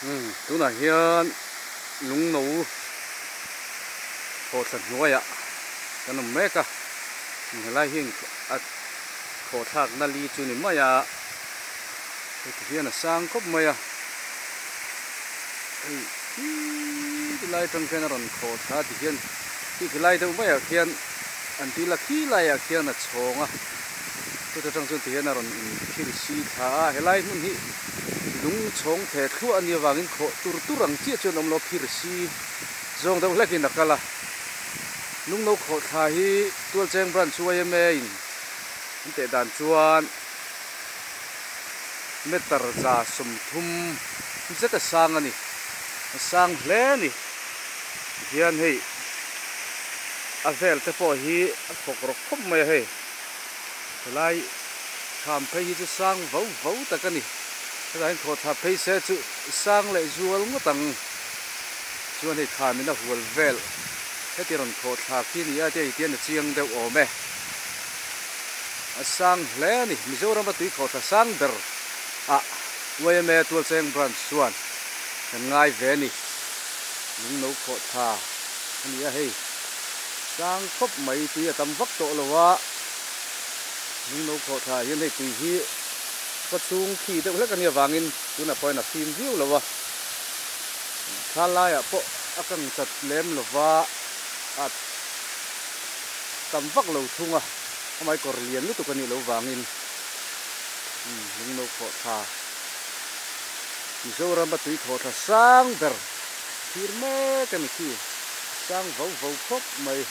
Umm tunah hian lungno khawhthla hnuaiah kan awm mek a helai hi a khawhthlakna li chu ni mai a heti hian a sang khawp mai a hei khi lai atang khian a rawn khawhthla ti hian khi khi lai deuh maiah khian an tih la khi laiah khian a chhawng a chuta tang chuan ti hian a rawn inphir si thla a helai hmun hi. Lung chhawng the thluah a nih avangin khawh tur tur ang chiah chuan awm lo phir si zawng deuh hlekin a kal a. Lungno khawh thla hi Tualcheng Branch yma in an teh dan chuan meter 130 zet a sang a ni. A sang hle a ni. Tihian hei a vel te pawh hi a khawk rawk khawp mai a hei. Helai kham phei hi chu sang vo vo tak a ni. Hetah hian khawhthla phei se chu sang leh zual ngawt ang. Chuan hei kham in a hual vel heti rawn khawhthla khi ni a tia tian a chiang deuh awm e. A sang hle a ni. Mizoram a tui khawhthla sang ber ah yma Tualcheng Branch chuan kan ngai ve a ni. Lungno khawhthla a ni a hei. Sang khawp mai tui a tam vak tawh lo a. Lungno khawh thla hian hei tui hi khaw chhung khi deuh hlek a nih avangin tunah pawhin a fim viau lo a, thla laiah pawh a kang chat lem lo va, a tam vak lo thung a, amah kawr lian lutuk a nih loh vangin lungno khawh thla Mizoram a tui khawh thla sang ber thlir mek a ni khi, sang vo vo khawp mai.